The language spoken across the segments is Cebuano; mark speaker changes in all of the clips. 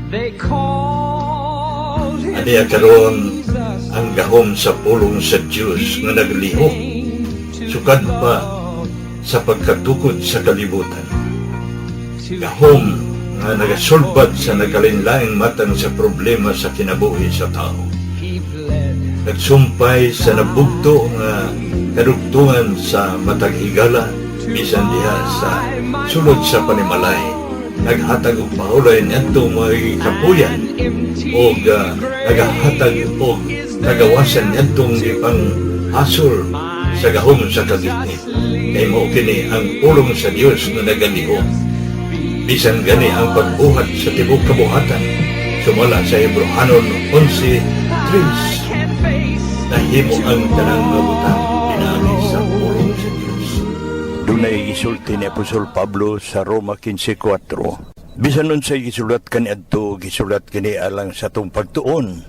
Speaker 1: They called him
Speaker 2: Aniya karon
Speaker 1: Jesus.
Speaker 2: Ang gahom sa pulong sa Dios nga naglihok sukad pa sa pagkatukod sa kalibutan. Gahom nga nagasulbad sa nagkalainlaing matang sa problema sa kinabuhi sa tao.
Speaker 1: He bled.
Speaker 2: Nagsumpay sa nabugto nga kadugtungan sa matag higala bisan diha sa sulod sa panimalay. Naghatag og pahuloy niadto mga kapuyan og nagahatag og kagawasan niadtong gipang hasol sa gahom sa kagitnit. Kay mao kini ang pulong sa Dios nga nagalihok. Bisan gani ang pagbuhat sa tibuok kabuhatan, sumala sa Hebrohanon 11:3,
Speaker 1: Can face
Speaker 2: nahimo ang tanang mga butang pinaagi sa pulong sa Dios. Dunay gisulti ni Apostol Pablo sa Roma 15:4. Bisan unsay gisulat kaniadto, gisulat kini alang sa atong pagtuon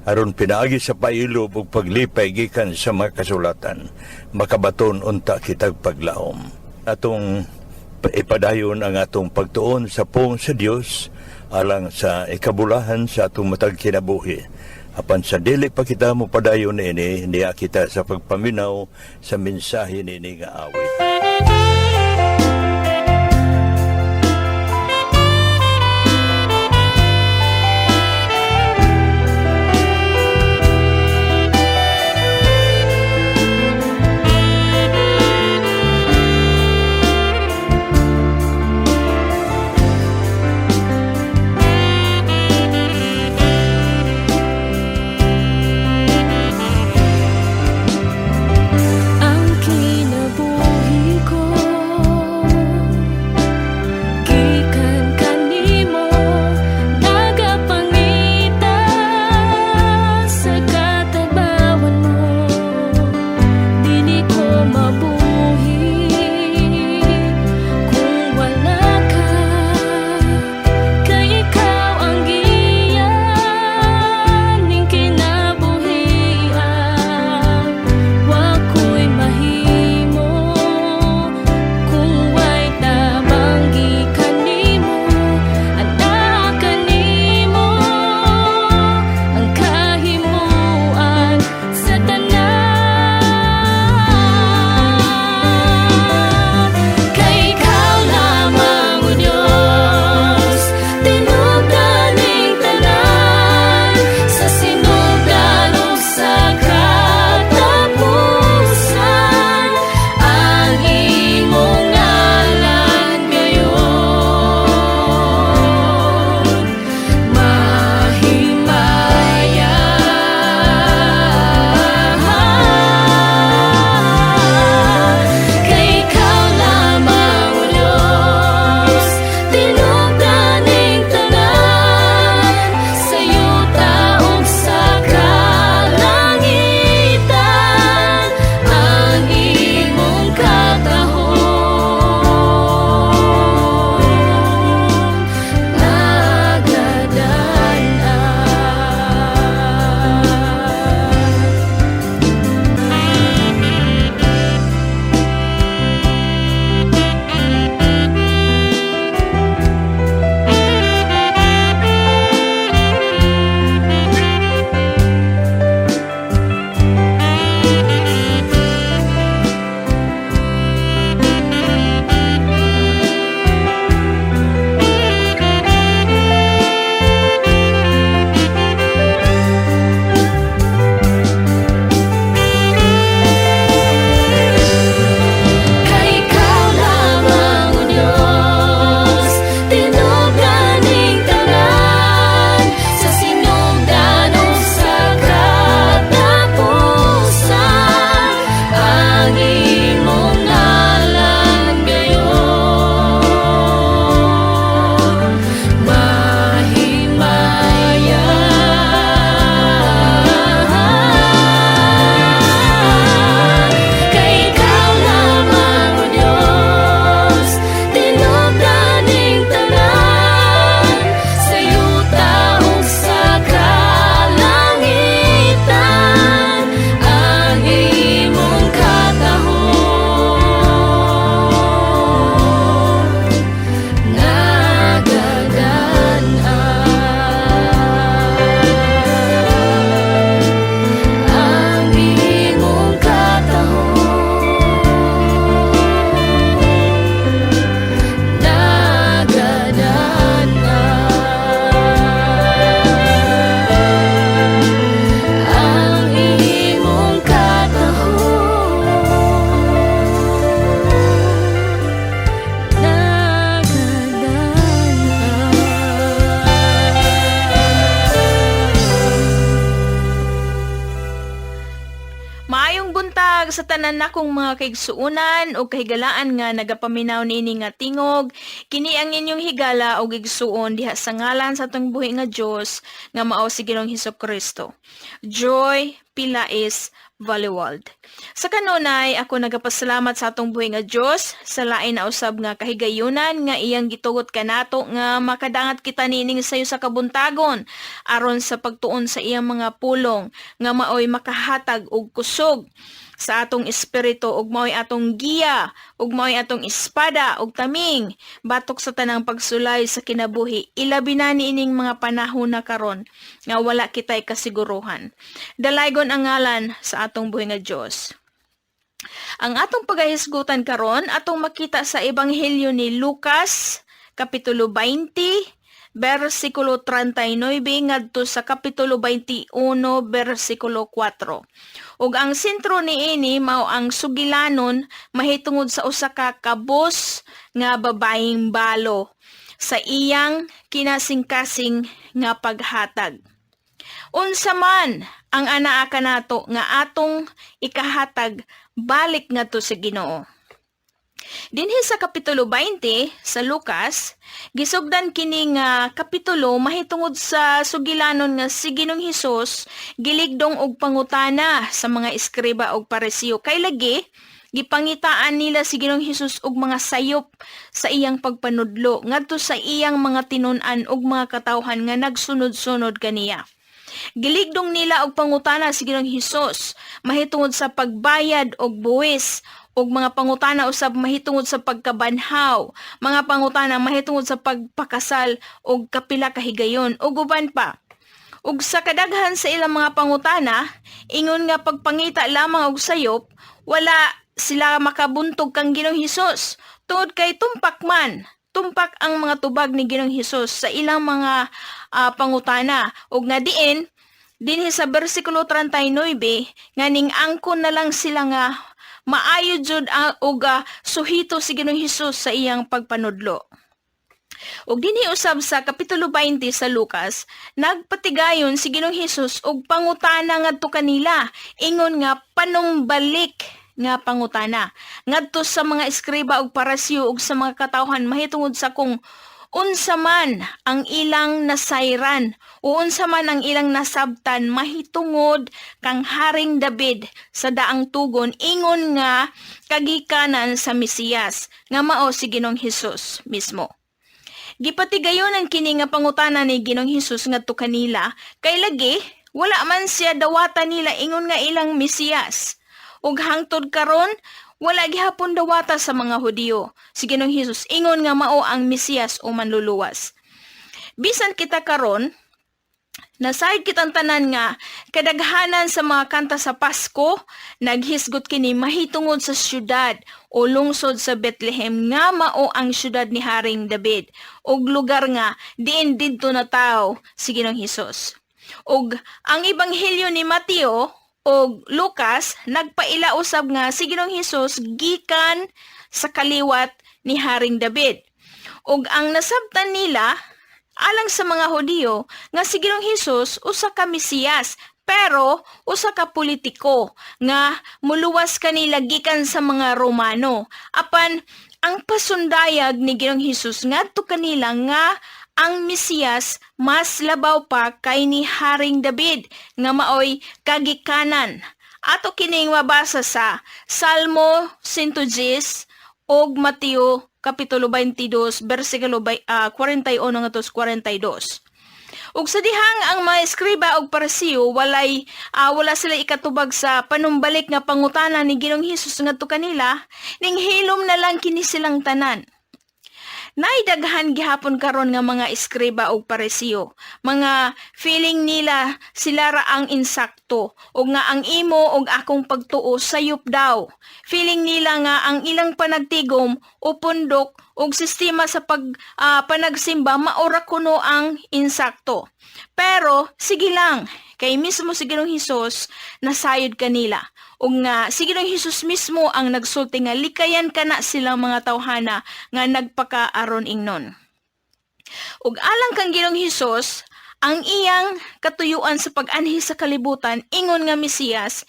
Speaker 2: aron pinaagi sa pailob ug paglipay gikan sa mga kasulatan, makabaton unta kitag paglaom. Atong ipadayon ang atong pagtuon sa pulong sa Dios alang sa ikabulahan sa atong matag kinabuhi. Apan sa dili pa kita mopadayon niini, niya kita sa pagpaminaw sa mensahe niini nga awit.
Speaker 3: Ang kinabuhi. Buntag sa tanan nakong mga kaigsuonan ug kahigalaan nga nagapaminaw niini nga tingog. Kini ang inyong higala ug igsuon diha sa ngalan sa atong buhi nga Dios nga mao si Ginoong Hesus Kristo. Joy Pilais Valleyworld. Sa kanunay, ako nagapasalamat sa atong buhi nga Dios sa lain na usab nga kahigayunan nga iyang gitugot kanato nga makadangat kita niining sayo sa kabuntagon aron sa pagtuon sa iyang mga pulong nga maoy makahatag og kusog sa atong espiritu ug maoy atong giya ug maoy atong espada ug taming batok sa tanang pagsulay sa kinabuhi, ilabi na niining mga panahon na karon nga wala kitay kasiguruhan. Dalaygon ang ngalan sa atong buhi nga Dios. Ang atong pagahisgutan karon atong makita sa Ebanghelyo ni Lucas kapitulo 20 bersikulo 39 ngadto sa kapitulo 21 bersikulo 4. Ug ang sentro niini mao ang sugilanon mahitungod sa usa ka kabos nga babayeng balo sa iyang kinasingkasing nga paghatag. Unsa man ang anaa kanato nga atong ikahatag balik ngadto sa Ginoo? Dinhi sa kapitulo 20 sa Lucas, gisugdan kini nga kapitulo mahitungod sa sugilanon nga si Ginoong Hesus giligdong og pangutana sa mga eskriba og Parisiyo, kay lagi gipangitaan nila si Ginoong Hesus og mga sayop sa iyang pagpanudlo ngadto sa iyang mga tinun-an og mga katawhan nga nagsunod-sunod kaniya. Giligdong nila og pangutana si Ginoong Hesus mahitungod sa pagbayad og buwis, og mga pangutana usab mahitungod sa pagkabanhaw, mga pangutana mahitungod sa pagpakasal og kapila ka higayon ug uban pa. Ug sa kadaghan sa ilang mga pangutana, ingon nga pagpangita lamang og sayop, wala sila makabuntog kang Ginoong Hesus tungod kay tumpak man tumpak ang mga tubag ni Ginoong Hesus sa ilang mga pangutana, ug nga diin dinhi sa bersikulo 39 nga ning angkon na lang sila nga maayo jud ang og suhito si Ginoong Hesus sa iyang pagpanudlo. Ug dinhi usab sa kapitulo 20 sa Lucas, nagpatigayon si Ginoong Hesus og pangutana ngadto kanila, ingon nga panumbalik nga pangutana ngadto sa mga eskriba ug Parisiyo ug sa mga katawhan mahitungod sa kung unsa man ang ilang nasayran o unsa man ang ilang nasabtan mahitungod kang Haring David sa daang tugon, ingon nga kagikanan sa Mesiyas nga mao si Ginoong Hesus mismo. Gipatigayonan kini nga pangutana ni Ginoong Hesus ngadto kanila kay lagi wala man siya dawata nila ingon nga ilang Mesiyas. Ug hangtod karon wala gihapon dawata sa mga Hudiyo si Ginoong Hesus ingon nga mao ang Mesiyas o manluluwas. Bisan kita karon, nasayod kitang tanan nga kadaghanan sa mga kanta sa Pasko naghisgot kini mahitungod sa syudad o lungsod sa Bethlehem nga mao ang syudad ni Haring David ug lugar nga diin didto natawo si Ginoong Hesus. Ug ang Ebanghelyo ni Mateo ug Lucas nagpaila usab nga si Ginoong Hesus gikan sa kaliwat ni Haring David. Ug ang nasabtan nila alang sa mga Hudiyo nga si Ginoong Hesus usa ka Mesiyas pero usa ka politiko nga muluwas kanila gikan sa mga Romano. Apan ang pasundayag ni Ginoong Hesus ngadto kanila nga ang Mesiyas mas labaw pa kay ni Haring David nga maoy kagikanan. Ato kining mabasa sa Salmo 110 ug Mateo kapitulo 22 bersikulo 41 ngadto 42. Ug sa dihang ang mga eskriba og Parisiyo wala sila ikatubag sa panumbalik nga pangutana ni Ginoong Hesus ngadto kanila, ning hilom na lang kini silang tanan. Naidaghan gihapon karon nga mga eskriba og Parisiyo. Mga feeling nila sila ra ang insakto ug nga ang imo og akong pagtuo sayop daw. Feeling nila nga ang ilang panagtigom o pundok og sistema sa panagsimba maora kuno ang insakto. Pero sige lang, kay mismo si Ginoong Hesus nasayod kanila. Ug nga si Ginoong Hesus mismo ang nagsulti nga likayan kana silang mga tawhana nga nagpakaaron ingnon. Ug alang kang Ginoong Hesus, Ang iyang katuyuan sa pag-anhi sa kalibutan ingon nga Mesiyas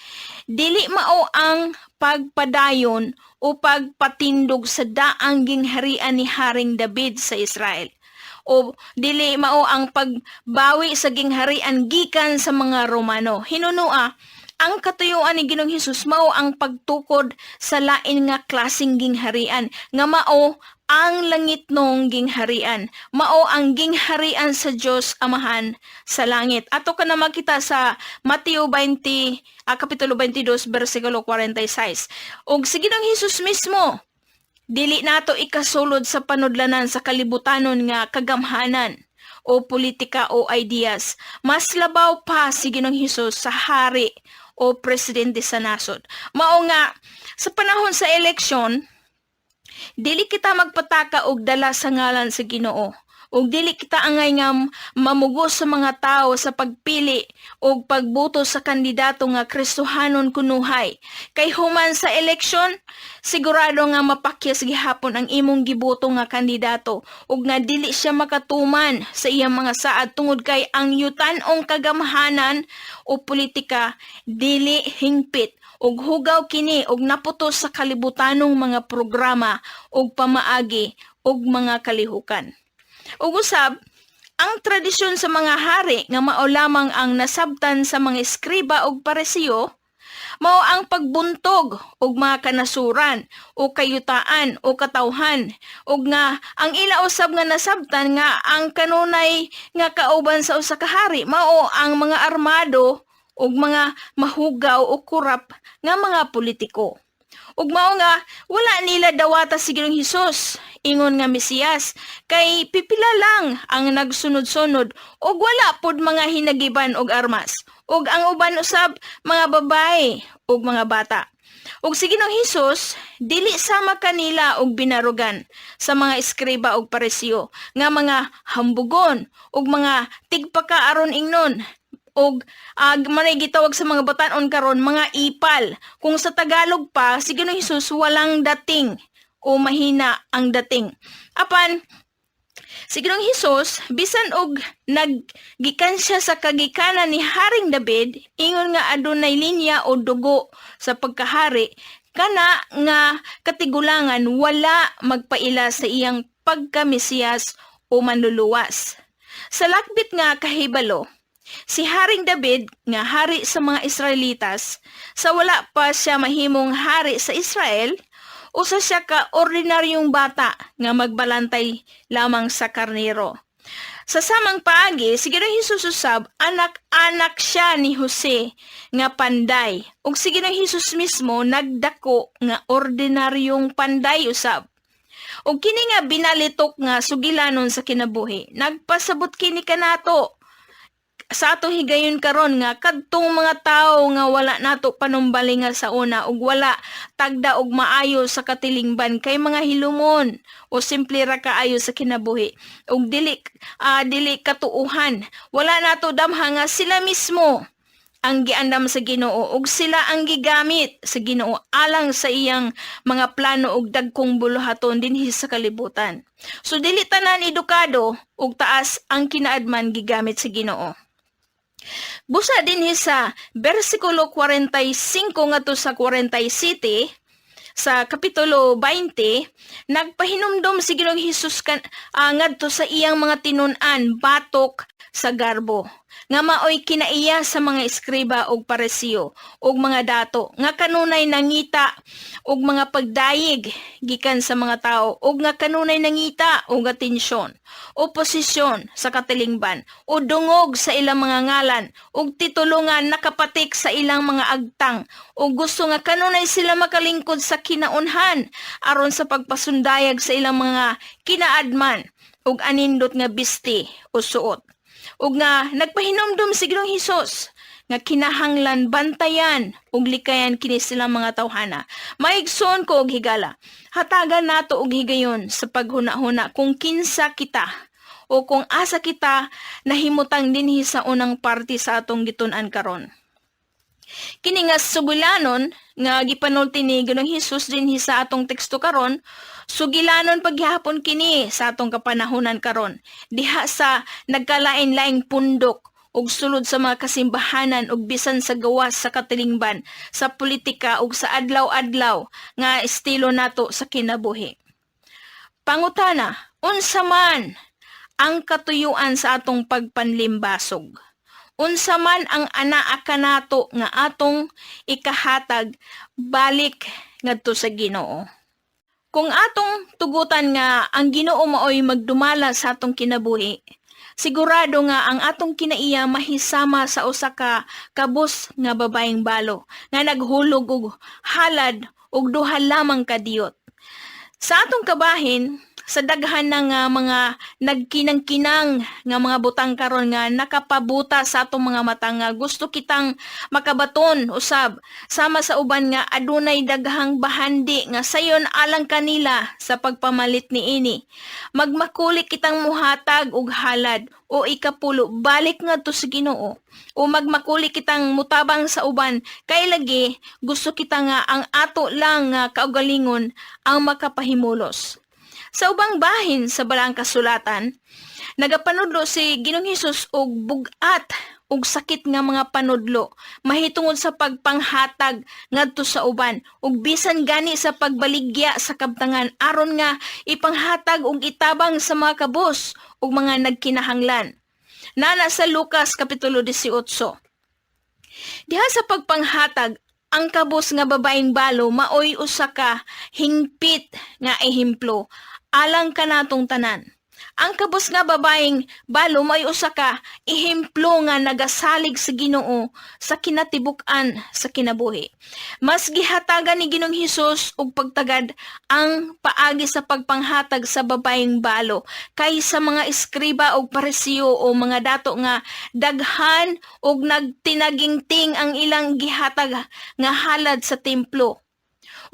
Speaker 3: dili mao ang pagpadayon o pagpatindog sa daang gingharian ni Haring David sa Israel o dili mao ang pagbawi sa gingharian gikan sa mga Romano. Hinunua, ang katuyuan ni Ginoong Hesus mao ang pagtukod sa lain nga klaseng gingharian nga mao ang langitnong gingharian. Mao ang gingharian sa Dios Amahan sa langit. Ato ka na makita sa Mateo 20, Kapitulo 22, versikulo 46. Og si Ginoong Hesus mismo, dili nato ikasulod sa panudlanan sa kalibutanon nga kagamhanan o politika o ideas. Mas labaw pa si Ginoong Hesus sa hari o presidente sa nasod. Mao nga sa panahon sa eleksyon, dili kita magpataka og dala sa ngalan sa Ginoo. Ug dili kita angay nga mamugos sa mga tao sa pagpili og pagboto sa kandidato nga Kristohanon kunuhay. Kay human sa eleksyon, sigurado nga mapakyas gihapon ang imong giboto nga kandidato ug nga dili siya makatuman sa iyang mga saad tungod kay ang yutan-ong kagamhanan o politika dili hingpit ug hugaw kini og naputos sa kalibutanong mga programa ug pamaagi ug mga kalihukan. Ug usab, ang tradisyon sa mga hari nga mao lamang ang nasabtan sa mga eskriba ug Parisiyo, mao ang pagbuntog og mga kanasuran o kayutaan o katawhan ug nga ang ila usab nga nasabtan nga ang kanunay nga kauban sa usa ka hari mao ang mga armado ug mga mahugaw o kurap nga mga politiko. Ug mao nga wala nila dawata si Ginoong Hesus ingon nga Mesiyas kay pipila lang ang nagsunod-sunod ug wala pod mga hinagiban og armas ug ang uban usab mga babae ug mga bata. Ug si Ginoong Hesus dili sama kanila og binarugan sa mga eskriba ug Parisiyo nga mga hambugon ug mga tigpaka aron ingnon og manay gitawag sa mga batan-on karon mga ipal. Kung sa Tagalog pa, si Ginoong Hesus walang dating o mahina ang dating. Apan si Ginoong Hesus bisan og naggikan siya sa kagikanan ni Haring David, ingon nga adunay linya o dugo sa pagkahari, kana nga katigulangan wala magpaila sa iyang pagka-Mesiyas o manluluwas. Sa lakbit nga kahibalo, si Haring David nga hari sa mga Israelitas, sa wala pa siya mahimong hari sa Israel, usa siya ka ordinaryong bata nga magbalantay lamang sa karnero. Sa samang paagi, si Ginoong Hesus usab anak-anak siya ni Jose nga panday. Ug si Ginoong Hesus mismo nagdako nga ordinaryong panday usab. Ug kini nga binalitok nga sugilanon sa kinabuhi, nagpasabot kini kanato sa atong higayon karon nga kadtong mga tawo nga wala nato panumbalinga sa una ug wala tagda og maayo sa katilingban kay mga hilumon o simple ra kaayo sa kinabuhi ug dili katuuhan, wala nato damha nga sila mismo ang giandam sa Ginoo ug sila ang gigamit sa Ginoo alang sa iyang mga plano ug dagkong buluhaton dinhi sa kalibutan. So dili tanan edukado ug taas ang kinaadman gigamit sa Ginoo. Busa dinhi sa bersikulo 45 ngadto sa 47 sa Kapitulo 20, nagpahinumdom si Ginoong Hesus ngadto sa iyang mga tinun-an batok sa garbo nga maoy kinaiya sa mga eskriba ug Parisiyo ug mga dato nga kanunay nangita og mga pagdayeg gikan sa mga tao ug nga kanunay nangita og atensyon o posisyon sa katilingban o dungog sa ilang mga ngalan ug titulo nga nakapatik sa ilang mga agtang ug gusto nga kanunay sila makalingkod sa kinaunhan aron sa pagpasundayag sa ilang mga kinaadman ug anindot nga bisti o suot. Ug nga nagpahinumdum si Ginoong Hesus nga kinahanglan bantayan ug likayan kini silang mga tawhana. Maigsoon ko og higala, hatagan nato og higayon sa paghuna-huna kung kinsa kita o kung asa kita nahimutang dinhi sa unang parte sa atong gitun-an karon. Kini nga sugilanon nga gipanulti ni Ginoong Hesus dinhi sa atong teksto karon, sugilanon paghihapon kini sa atong kapanahonan karon diha sa nagkalain-laing pundok ug sulod sa mga kasimbahanan ug bisan sa gawas sa katilingban, sa politika ug sa adlaw-adlaw nga estilo nato sa kinabuhi. Pangutana, unsa man ang katuyuan sa atong pagpanlimbasog? Unsa man ang anaa kanato nga atong ikahatag balik ngadto sa Ginoo? Kung atong tugutan nga ang Ginoo maoy magdumala sa atong kinabuhi, sigurado nga ang atong kinaiya mahisama sa usa ka kabus nga babaeng balo nga naghulog og halad og duha lamang ka diyot. Sa atong kabahin, sa daghan na nga mga nagkinang-kinang nga mga butang karon nga nakapabuta sa atong mga mata nga gusto kitang makabaton usab sama sa uban nga adunay daghang bahandi nga sayon alang kanila sa pagpamalit niini. Magmakuli kitang muhatag og halad o ikapulo balik ngadto sa Ginoo o magmakuli kitang mutabang sa uban kay lagi gusto kita nga ang ato lang nga kaugalingon ang makapahimulos. Sa ubang bahin sa Balaang Kasulatan, nagapanudlo si Ginoong Hesus og bug-at ug sakit nga mga panudlo mahitungod sa pagpanghatag ngadto sa uban ug bisan gani sa pagbaligya sa kabtangan aron nga ipanghatag ug itabang sa mga kabos ug mga nagkinahanglan. Nana sa Lucas Kapitulo 18. Diha sa pagpanghatag, ang kabos nga babaeng balo maoy usa ka hingpit nga ehemplo alang kanatong tanan. Ang kabos nga babaeng balo maoy usa ka ehemplo nga nagasalig sa Ginoo sa kinatibuk-an sa kinabuhi. Mas gihatagan ni Ginoong Hesus og pagtagad ang paagi sa pagpanghatag sa babaeng balo kaysa mga eskriba og Parisiyo o mga dato nga daghan og nagtinaginting ang ilang gihatag nga halad sa templo.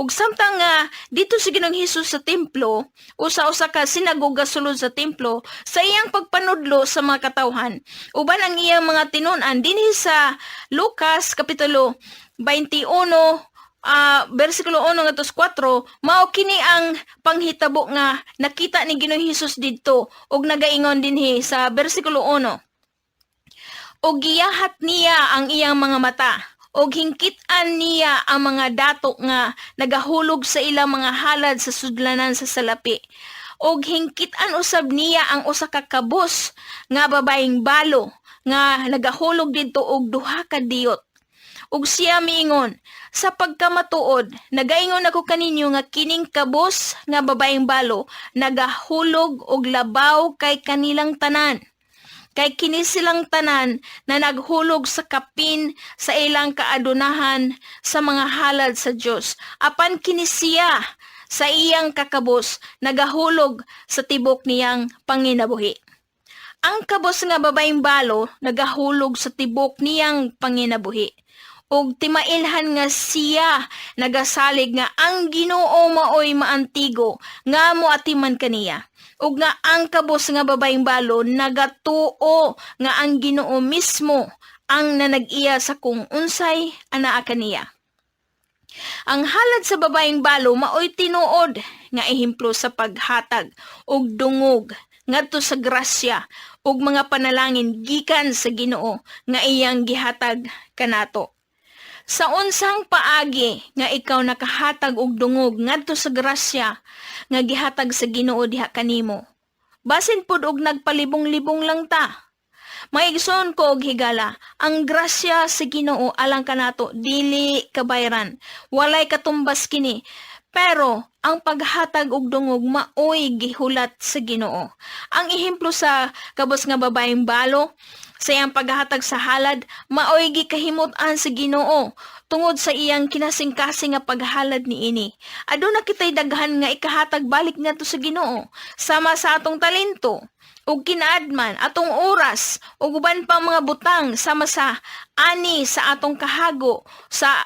Speaker 3: Ug samtang nga dito si Ginoong Hesus sa templo o sa usa ka sinagoga sulod sa templo sa iyang pagpanudlo sa mga katawhan, uban ang iyang mga tinun-an dinhi sa Lucas Kapitulo 21 bersikulo 1 ngadto sa 4, mao kini ang panghitabo nga nakita ni Ginoong Hesus didto ug nagaingon dinhi sa bersikulo 1: "Ug giyahat niya ang iyang mga mata ug hingkitan niya ang mga dato nga nagahulog sa ilang mga halad sa sudlanan sa salapi. Ug hingkitan usab niya ang usa ka kabos nga babaeng balo nga nagahulog didto og duha ka diyot. Ug siya miingon, 'Sa pagkamatuod, nagaingon ako kaninyo nga kining kabos nga babaeng balo nagahulog og labaw kay kanilang tanan. Kay kini silang tanan na naghulog sa kapin sa ilang kaadunahan sa mga halad sa Dios. Apan kini siya sa iyang kakabos nagahulog sa tibok niyang panginabuhi.'" Ang kabos nga babaeng balo nagahulog sa tibok niyang panginabuhi. Ug timailhan nga siya nagasalig nga ang Ginoo maoy maantigo nga moatiman kaniya. Ug nga ang kabos nga babaeng balo nagatuo nga ang Ginoo mismo ang nanag-iya sa kung unsay anaa kaniya. Ang halad sa babaeng balo maoy tinuod nga ehemplo sa paghatag og dungog ngadto sa grasya ug mga panalangin gikan sa Ginoo nga iyang gihatag kanato. Sa unsang paagi nga ikaw nakahatag og dungog ngadto sa grasya nga gihatag sa Ginoo diha kanimo? Basin pud og nagpalibong-libong lang ta. Maigsoon ko og higala, ang grasya sa Ginoo alang kanato dili kabayran. Walay katumbas kini. Pero ang paghatag og dungog maoy gihulat sa Ginoo. Ang ehemplo sa kabos nga babaeng balo sa iyang paghatag sa halad maoy gikahimut-an sa Ginoo tungod sa iyang kinasingkasing nga paghalad niini. Aduna kitay daghan nga ikahatag balik ngadto sa Ginoo sama sa atong talento ug kinaadman, atong oras ug uban pang mga butang sama sa ani sa atong kahago sa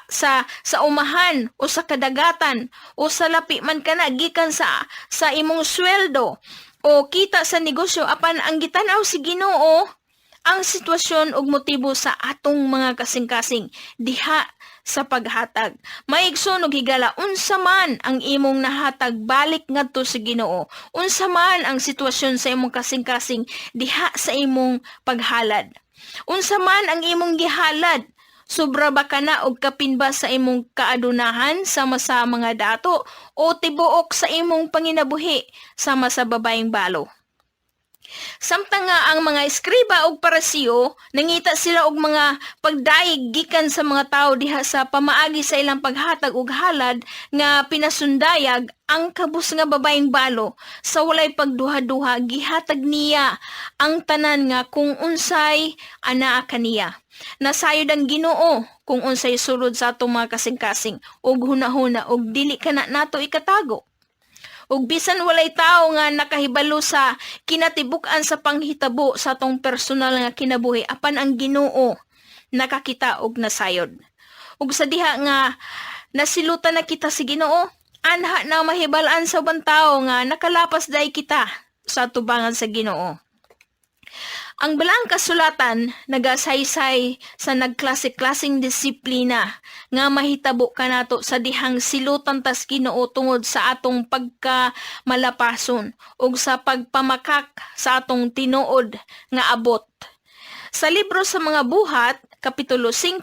Speaker 3: umahan o sa kadagatan o sa lapi man kana gikan sa imong sweldo o kita sa negosyo. Apan ang gitan-aw si Ginoo, Ang sitwasyon ug motibo sa atong mga kasing-kasing diha sa paghatag. Maigsoon ug higala, unsa man ang imong nahatag balik ngadto sa Ginoo. Unsa man ang sitwasyon sa imong kasing-kasing diha sa imong paghalad. Unsa man ang imong gihalad, sobra ba kana og kapin ba sa imong kaadunahan sama sa mga dato o tibuok sa imong panginabuhi sama sa babayeng balo? Samtang nga ang mga eskriba og Parisiyo nangita sila og mga pagdayeg gikan sa mga tawo diha sa pamaagi sa ilang paghatag og halad nga pinasundayag, ang kabus nga babayeng balo sa walay pagduha-duha gihatag niya ang tanan nga kung unsay anaa kaniya. Nasayod ang Ginoo kung unsay sulod sa atong mga kasing-kasing ug hunahuna ug dili kana nato ikatago. Ug bisan walay tawo nga nakahibalo sa kinatibuk-an sa panghitabo sa atong personal nga kinabuhi, apan ang Ginoo nakakita og nasayod. Ug sa diha nga nasilutan na kita si Ginoo, anha na mahibal-an sa ubang tawo nga nakalapas dai kita sa tubangan sa Ginoo. Ang Balaang Kasulatan nagasaysay sa nagklase-klaseng disiplina nga mahitabo kanato sa dihang silutan tas Ginoo tungod sa atong pagkamalapason ug sa pagpamakak sa atong tinuod nga abot. Sa libro sa mga Buhat, Kapitulo 5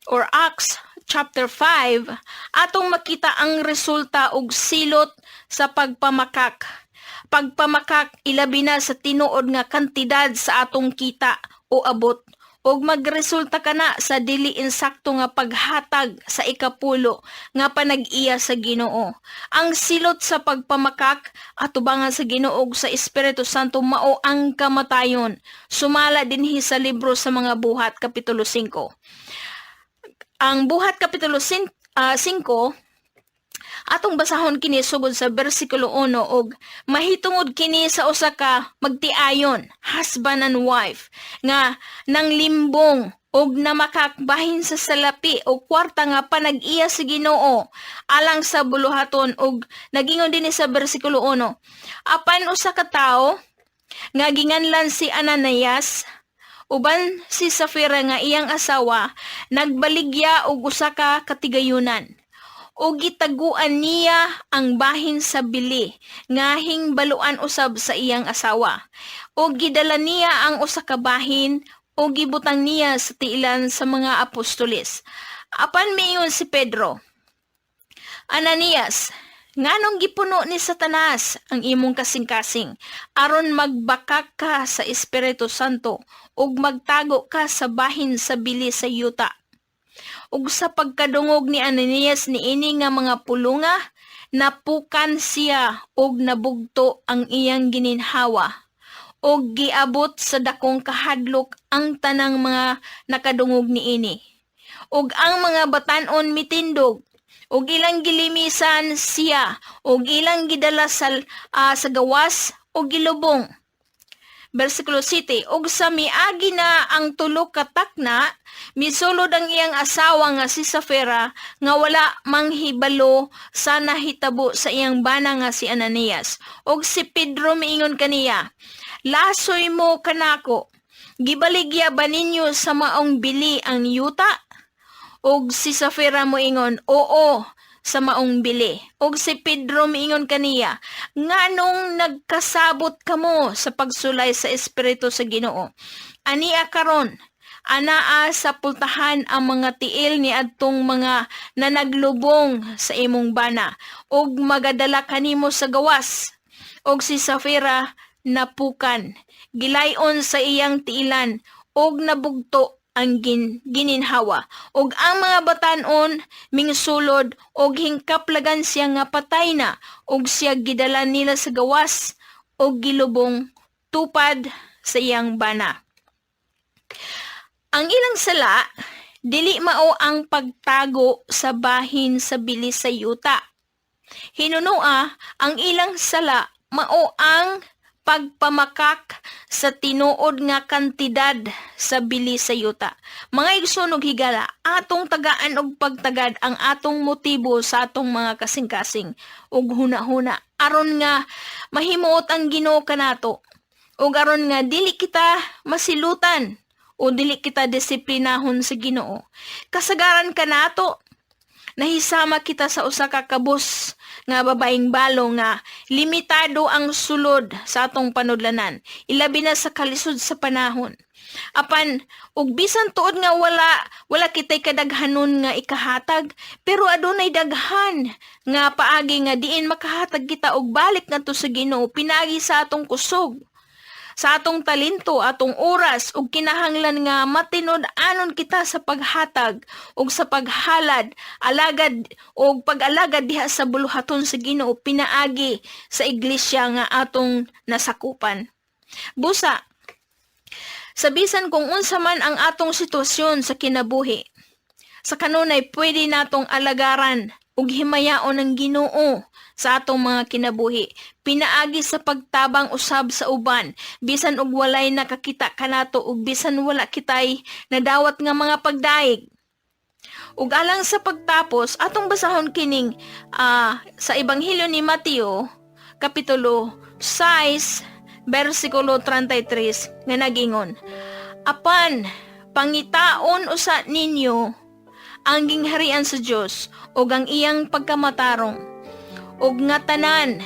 Speaker 3: or Acts chapter 5, atong makita ang resulta og silot sa pagpamakak. Pagpamakak ilabi na sa tinuod nga kantidad sa atong kita o abot ug magresulta kana sa dili insakto nga paghatag sa ikapulo nga panag-iya sa Ginoo. Ang silot sa pagpamakak atubangan sa Ginoo ug sa Espiritu Santo mao ang kamatayon. Sumala dinhi sa libro sa mga Buhat, kapitulo 5. Ang Buhat kapitulo 5, atong basahon kini sugod sa bersikulo 1 og mahitungod kini sa usa ka magtiayon, husband and wife, nga nanglimbong og namakak bahin sa salapi o kwarta nga panag-iya sa Ginoo alang sa buluhaton. Og nagingon dinhi sa bersikulo 1, apan usa ka tawo nga ginganlan si Ananias uban si Safira nga iyang asawa nagbaligya og usa ka katigayunan o gitaguan niya ang bahin sa bili nga hingbaluan usab sa iyang asawa. O gidala niya ang usa ka bahin o gibutang niya sa tiilan sa mga apostoles. Apan miingon si Pedro, "Ananias, nganong gipuno ni Satanas ang imong kasing-kasing aron magbakak ka sa Espiritu Santo ug magtago ka sa bahin sa bili sa yuta?" Ug sa pagkadungog ni Ananias niini nga mga pulunga, napukan siya ug nabugto ang iyang gininhawa. Ug giabot sa dakong kahadlok ang tanang mga nakadungog niini. Ug ang mga batan-on mitindog ug ilang gilimisan siya ug ilang gidala sa gawas ug gilubong. Versikulo 7, ug sa miagi na ang 3 ka takna, misulod ang iyang asawa nga si Safira nga wala manghibalo sa nahitabo sa iyang bana nga si Ananias. Ug si Pedro miingon kaniya, "Lasoy mo kanako, gibaligya ba ninyo sa maong bili ang yuta?" Ug si Safira moingon, "Oo, sa maong bili." Ug si Pedro miingon kaniya, "Nganong nagkasabot kamo sa pagsulay sa Espiritu sa Ginoo? Ania karon, anaa sa pultahan ang mga tiil ni adtong mga nanaglubong sa imong bana ug magadala kanimo sa gawas." Og si Safira napukan, gilayon sa iyang tiilan ug nabugto ang gininhawa. Ug ang mga batan-on mingsulod og hingkaplagan siya nga patay na ug siya gidala nila sa gawas ug gilubong tupad sa iyang bana. Ang ilang sala dili mao ang pagtago sa bahin sa bili sa yuta. Hinunua, ang ilang sala mao ang pagpamakak sa tinuod nga kantidad sa bili sa yuta. Mga igsoon ug higala, atong tagaan og pagtagad ang atong motibo sa atong mga kasing-kasing ug huna-huna aron nga mahimuot ang Ginoo kanato. Ug aron nga dili kita masilutan o dili kita disiplinahon sa Ginoo. Kasagaran kanato nahisama kita sa usa ka kabus nga babaeng balo nga limitado ang sulod sa atong panudlanan, ilabi na sa kalisod sa panahon. Apan ug bisan tuod nga wala wala kitay kadaghanon nga ikahatag, pero adunay daghan nga paagi nga diin makahatag kita og balik ngadto sa Ginoo pinaagi sa atong kusog, sa atong talento, atong oras ug kinahanglan nga matinud-anon kita sa paghatag ug sa paghalad, alagad ug pag-alagad diha sa buluhaton sa Ginoo pinaagi sa iglesia nga atong nasakupan. Busa, sa bisan kung unsa man ang atong sitwasyon sa kinabuhi, sa kanunay pwede natong alagaran ug himayaon ang Ginoo sa atong mga kinabuhi pinaagi sa pagtabang usab sa uban, bisan og walay nakakita kanato ug bisan wala kitay nadawat nga mga pagdaig. Ug alang sa pagtapos, atong basahon kining sa Ebanghelyo ni Mateo kapitulo 6 bersikulo 33 nga nagingon: "Apan pangitaon usa ninyo ang gingharian sa Dios ug ang iyang pagkamatarong, ug nga tanan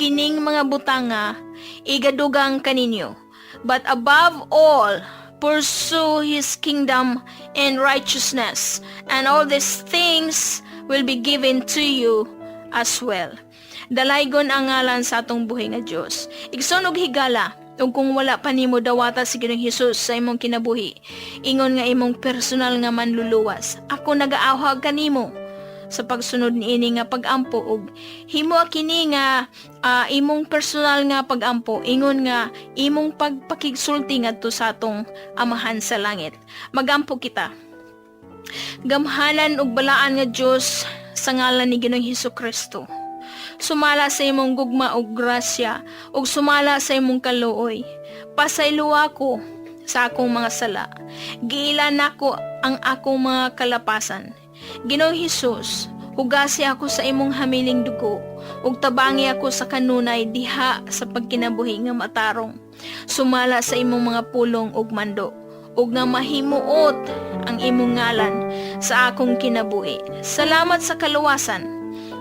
Speaker 3: kining mga butanga igadugang kaninyo. But above all, pursue His kingdom and righteousness, and all these things will be given to you as well." Dalaygon ang ngalan sa atong buhi nga Dios. Igsoon ug higala, ug kung wala pa nimo dawata si Ginoong Hesus sa imong kinabuhi, ingon nga imong personal nga manluluwas, ako nagaawhag kanimo sa pagsunod niini nga pagampo ug himo kini nga imong personal nga pagampo, ingon nga imong pagpakigsulti ngadto sa atong Amahan sa langit. Magampo kita. Gamhanan ug balaan nga Dios, sa ngalan ni Ginoong Hesus Kristo, sumala sa imong gugma ug grasya ug sumala sa imong kaluoy, pasayloa ko sa akong mga sala. Giila nako ang akong mga kalapasan. Ginoong Hesus, hugasi ako sa imong hamiling dugo ug tabangi ako sa kanunay diha sa pagkinabuhi nga matarong sumala sa imong mga pulong ug mando, ug nga mahimuot ang imong ngalan sa akong kinabuhi. Salamat sa kaluwasan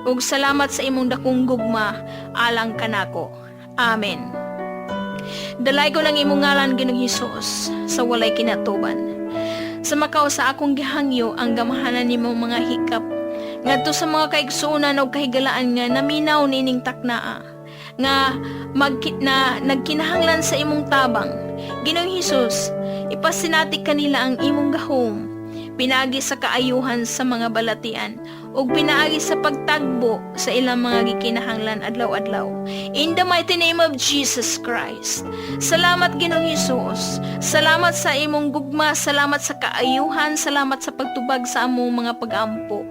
Speaker 3: ug salamat sa imong dakong gugma alang kanako. Amen. Dalaygon ang imong ngalan, Ginoong Hesus, sa walay kinatuban. Sa makaw sa akong gihangyo ang gamhanan nimong mga hikap ngadto sa mga kaigsuonan og kahigalaan nga naminaw nining taknaa nga na nagkinahanglan sa imong tabang. Ginoong Hesus, ipasinati kanila ang imong gahom pinaagi sa kaayuhan sa mga balatian ug pinaagi sa pagtagbo sa ilang mga gikinahanglan adlaw-adlaw. In the mighty name of Jesus Christ. Salamat, Ginoong Hesus. Salamat sa imong gugma, salamat sa kaayuhan, salamat sa pagtubag sa among mga pagampo.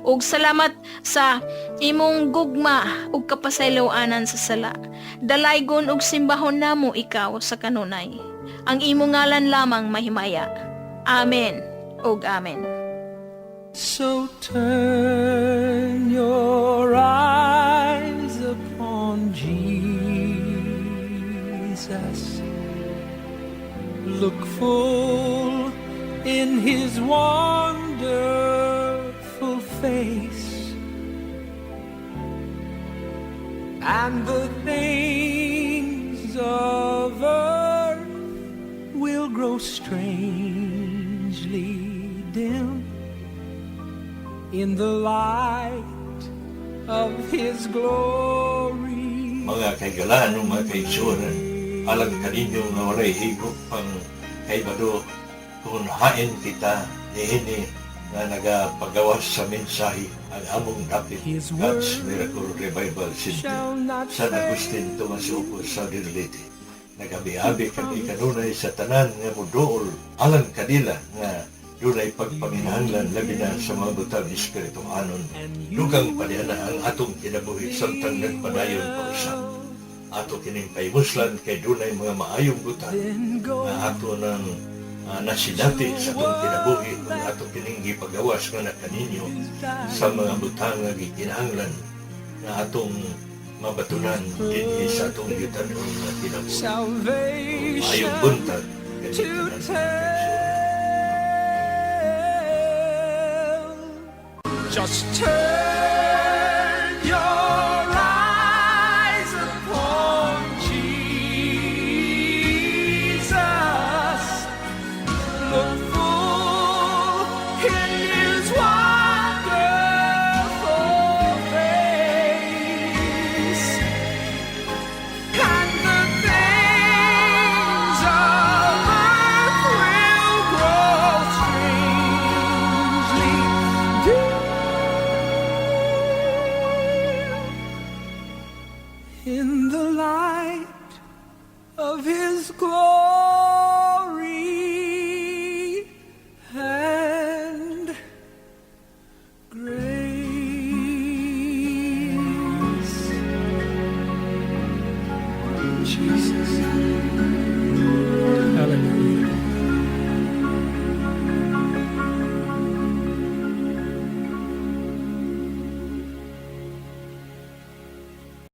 Speaker 3: Ug salamat sa imong gugma ug kapasayloanan sa sala. Dalaygon ug simbahon namo ikaw sa kanunay. Ang imong ngalan lamang mahimaya. Amen ug amen.
Speaker 1: So turn your eyes upon Jesus. Look full in His wonderful face, and the things of earth will grow strangely dim in the light of His glory.
Speaker 2: Mga kahigalaan ug mga kaigsuonan, alang kaninyo nga walay higop pang kaibalo kung hain kita niini nga nagapagawas sa mensahe, ang among dapit
Speaker 1: His
Speaker 2: God's
Speaker 1: word
Speaker 2: Miracle Revival Center,
Speaker 1: shall not
Speaker 2: San Agustin, Tomas Opos, Southern Leyte. Nagabi-abi kami kanunay sa tanan nga muduol alang kanila nga dunay pagpanginahanglan, labi na sa mga butang espirituhanon. Dugang paniana ang atong kinabuhi samtang nagpadayon pa usab. Ato kining pahimuslan kay dunay mga maayong butang nga ato nang nasinati sa atong kinabuhi kung ato kining gipagawas nga na kaninyo sa mga butang nga gikinahanglan nga atong Mabatunan dinhi sa atong yutanon nga kinabuhi.
Speaker 1: Salvation
Speaker 2: Maayong buntag
Speaker 1: to
Speaker 2: kaninyong tanan.
Speaker 1: tell. Just turn your eyes upon Jesus. Look full in His wonderful face, and the things of earth will grow strangely dim in the light of His glory and grace. Jesus.